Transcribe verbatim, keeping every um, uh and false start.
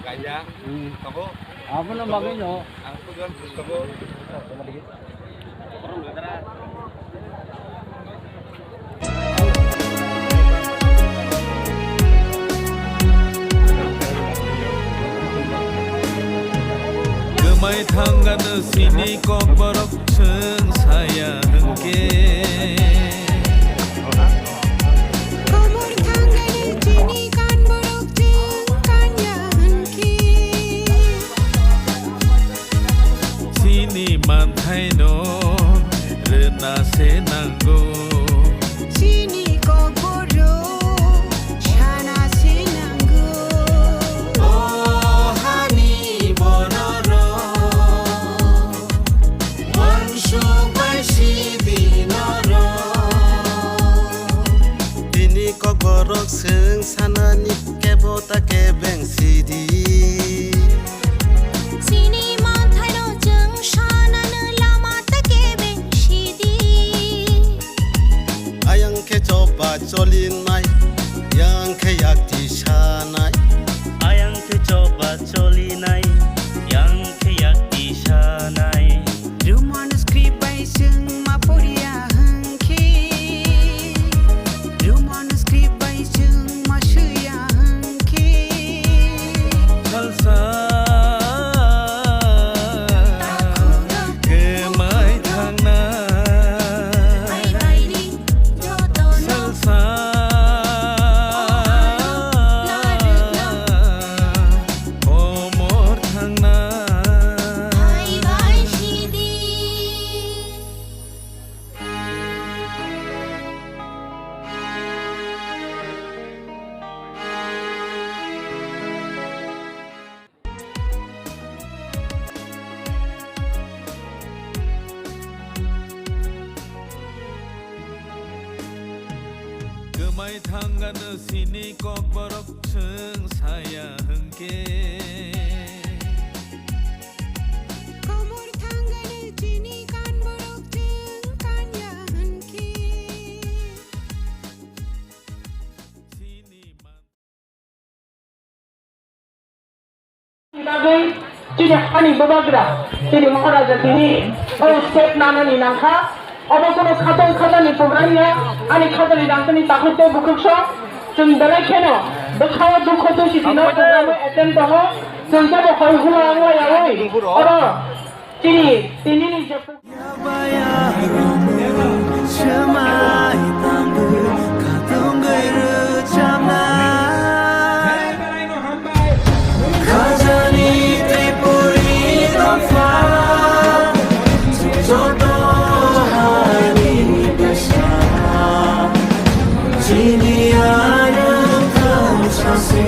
Kanya, Hmm. Abo no bagwi no. Ang pujon tabuk. Kwmai thangano sini kokborok chwng saya hwnkhe. Komor thangani chini kan borok chwng kanya hwnkhe. Chini manthaino rwna se nango. Chini kokborok sana se nango. O hani bororok. Wansuk bai sidi norok. Bini kokborok chwng sanani kebo ta kebeng sidi. Chini manthaino chwng sanano lama ta kebeng sidi. Ayang khe choba cholinai, yang khe yakti sanai. Ayang khe choba cholinai, yang khe yakti sanai. Roman script bai chwng ma poriya hwnkhe. Roman script bai chwng ma swiya hwnkhe. Salsa. Takhuk rok. Kwmai thangnai. Bai bai ri. Salsa. Komor thangnai. Kwmai thangano sini kokborok chwng saya hwnkhe. Komor thangano chini kan borok chwng kanya hwnkhe. Sini man- Bagwi chini hani bubagra, chini Maharaja tini o step nanani nangkha. Obo kono khatong khatani program ya, ani khatani rangchakni takhuk tei bukhuk song, chwng belai kheno bwkhao dukho dusitino program o attend tongo, chwng teibo hoi hula wnglayaui oro chini tinini je Khajani Tripuri dopha, joto hani bwsa, chini arwng thang sase.